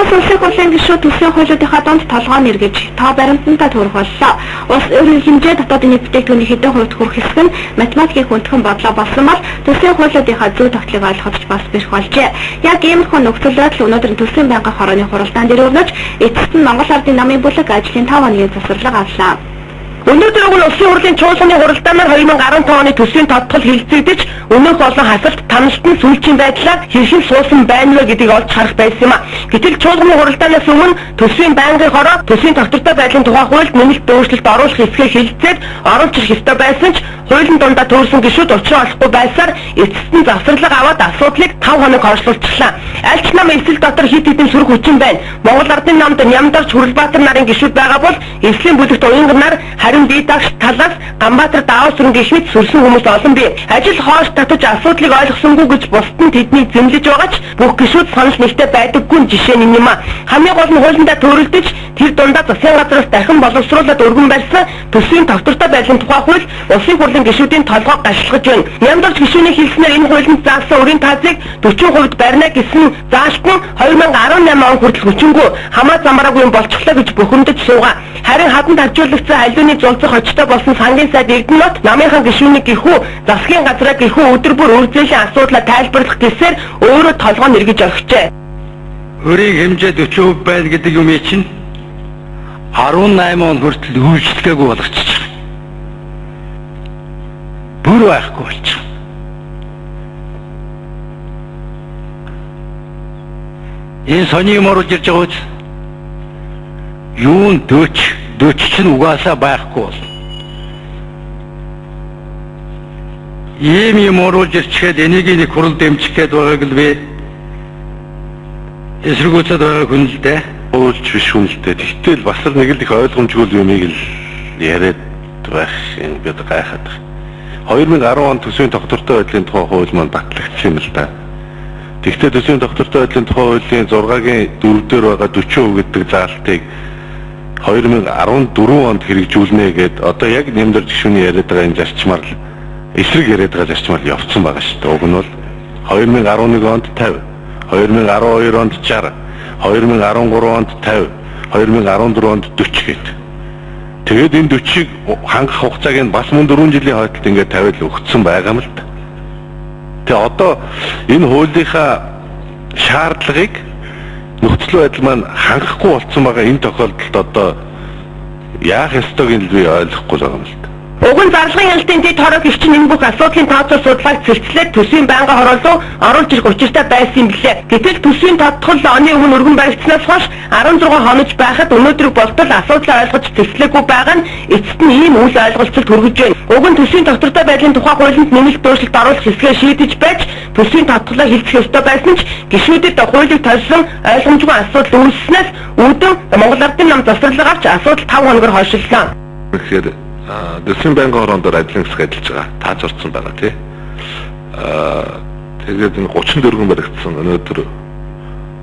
Монгол Улсын хурлын гишүүд төсвийн хуулиудынхаа дунд толгой нь эргэж, тоо баримтантай төрөх боллоо. Улс өөрийн хэмжээ дотоодын нийт бүтээгдэхүүний хэдэн хувьд хүрэх хэсэг нь математикийн хүндхэн бодлого болсон бол төсвийн хуулиудынхаа зөв тогтлыг ойлгоход ч бас бэрх болжээ. Яг иймэрхүү нөхцөл байдал өнөөдөр төсвийн байнгын хорооны хуралдаан дээр өрнөж, эцэст нь Монгол Ардын намын бүлэг ажлын 5 хоногийн завсарлага авлаа. Өнөөдөр уг нь Улсын хурлын чуулганы хуралдаан маань 2015 оны төсвийн тодтол хэлэлцэгдэж, өмнөх болон хасалт таналт нь сүүлчийн байдлаар хэрхэн суусан байна вэ гэдгийг олж харах байсан юм а. Гэтэл чуулганы хуралдаанаас өмнө төсвийн байнгын хороо төсвийн тогтвортой байдлын тухай хуульд нэмэлт өөрчлөлт оруулах хэсгээ хэлэлцээд оруулж ирэх ёстой байсан ч хуулийн дундаа төөрсөн гишүүд учраа олохгүй байсаар эцэст нь завсарлага аваад асуудлыг 5 хоног хойшлуулчихлаа. Аль ч нам эсэл дотор хэд хэдэн сүрх хүчин байна. Монгол Ардын намд Нямдарч Хүрэлбаатар нарын гишүүд байгаа бол эслийн бүлэгт уянганаар харин бие дагш талаас Ганбаатар Даавсран гэх мэт сүрсэн хүмүүс олон бий. Ажил хоош татаж асуудлыг ойлгосонгүй гэж бусд нь тэднийг зэмлэж байгаа ч бүх гишүүд санал нэгтэй байдаггүй нь жишээ нь юм а. Хамгийн гол нь хуулиндаа төөрөлдөж тэр дундаа засгийн газраас дахин боловсруулад өргөн барьсан төсвийн тогтвортой байдлын тухай хууль Улсын хурлын гишүүдийн толгойг гашлгаж байна. Нямдарч гишүүний хэлснээр энэ хуулинд заасан өрийн таазыг 40% барина гэсэн заалт нь 2018 он хүртэл хүчингүй хамаа замбараагүй юм болчихлоо гэж бухимдаж суугаа. Харин хаданд харьцуулагдсан халиуны зулцах очтой болсон сангийн сайд Эрдэнэт намынхан гишүүнийг гэхүү засгийн газраа гэхүү өдөр бүр үр зээлийн асуудлаа тайлбарлах гэсээр өөрөө толгой нь эргэж орхижээ. Өрийн хэмжээ 40% байна гэдэг юм чинь 18 он хүртэл үйлчлэгээгүй болгочих. Бүр байхгүй болчих. Энэ сони юм оруулж ирж байгаа үз. Юун 40 чинь угаасаа байхгүй бол. Ийм юм оруулж ирчгээд энийг нэг хурал дэмжих гээд байгааг л би эсэргүүцээд байгаа хүн л дээ. Хуульч биш хүн л дээ. Тэгтэл бас л нэг л их ойлгомжгүй юмыг л яриад байх юм би одоо гайхаад байна. 2010 он төсвийн тогтвортой байдлын тухай хууль маань батлагдсан юм л да. Тэгвэл төсвийн тогтвортой байдлын тухай хуулийн 6-гийн 4 дээр байгаа 40% гэдэг заалтыг 2014 онд хэрэгжүүлнэ гэд одоо яг нэмдэр гишүүний яриад байгаа энэ зарчмаар л эсрэг яриад байгаа зарчмаар л явцсан байгаа шүү дээ. Уг нь бол 2011 онд 50, 2012 онд 60, 2013 онд 50, 2014 онд 40 гээд. Тэгээд энэ 40-ыг хангах хугацааг нь бас мөн 4 жилийн хойдолд ингээд 50 л өгсөн байгаа юм л да. Тэгээ одоо энэ хуулийнхаа шаардлагыг нөхцөл байдал маань хангахгүй болцсон байгаа энэ тохиолдолд одоо яах ёстойг нь л би ойлгохгүй байгаа юм л да. Уг нь зарлагын хяналтын дэд хорог гэрчин энэ бүх асуудлын тооцоо судлааг цэрцлээд төсвийн байнгын хороолоо оруулж ирэх учиртай байсан юм билээ. Гэтэл төсвийн тодтол оны өмнө өргөн баригдсанаас хойш 16 хонож байхад өнөөдрийг болтол асуудлаа ойлгож цэрцлээгүй байгаа нь эцэст нь ийм үл ойлголцолд хүргэж байна. Уг нь төсвийн тогтвортой байдлын тухай хуулинд нэмэлт өөрчлөлт оруулах хэсгээ шийдэж байж төсвийн тодтолоо хэлцэх ёстой байсан ч гишүүдэд хуулийг тольсон ойлгомжгүй асуудал үүсснээс үүдэн Монгол Ардын нам завсарлага авч асуудал 5 хоногор хойшиллоо. Тэгэхээр төсвийн байнгын хорон дээр ажлын хэсэг ажиллаж байгаа. Тааж орсон байгаа тий. Тэгээд энэ 34 баригдсан өнөөдөр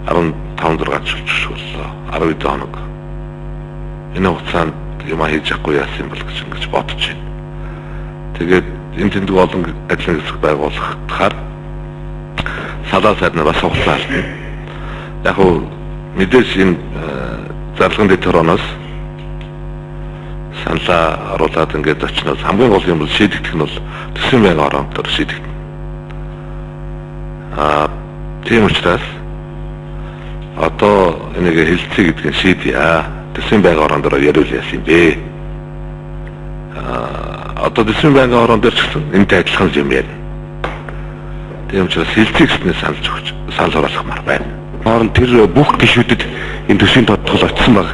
15 6 шүлжих боллоо. 12 хоног. Энэ хугацаанд юм хийж чадахгүй яасан юм бол гэж ингэж бодож байна. Тэгээд энэ тэмдэг олон ажлын хэсэг байгуулахаар салаа сайднаар бас хугацаа алдна. Яг хуу мэдээж энэ зарлагын дэд хороноос саналаа оруулаад ингээд очиноос хамгийн гол юм бол шийдэгдэх нь бол төсвийн байнгын хорон дээр шийдэгдэнэ. Тийм учраас одоо энийг хэлцээ гэдгийг нь шийдье. Төсвийн байнгын хорон дээр яриул яасан юм бэ? Одоо төсвийн байнгын хорон дээр ч гэсэн энэтэй адилхан юм ярина. Тийм учраас хэлцээ гэснээр санал өгч санал оруулахмаар байна. Хооронд тэр бүх гишүүдэд энэ төсвийн тодтол очсон баг.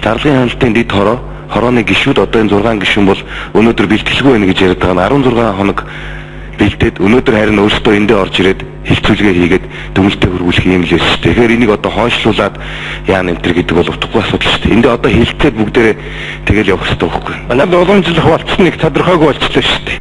Зарлагын хяналтын дэд хороо хорооны гишүүд одоо энэ 6 гишүүн бол өнөөдөр бэлтгэлгүй байна гэж яриад байгаа нь 16 хоног бэлдээд өнөөдөр харин өөрсдөө эндээ орж ирээд хэлцүүлгээ хийгээд дүгнэлтээ хөрвүүлэх юм л байсан. Тэгэхээр энийг одоо хойшлуулад яа нэмтэр гэдэг бол утгагүй асуудал шүү дээ. Эндээ одоо хэлцээд бүгдээрээ тэгэл явах хэрэгтэй байхгүй. Манай уламжлах болцсон нэг тодорхойгүй болчихлоо шүү дээ.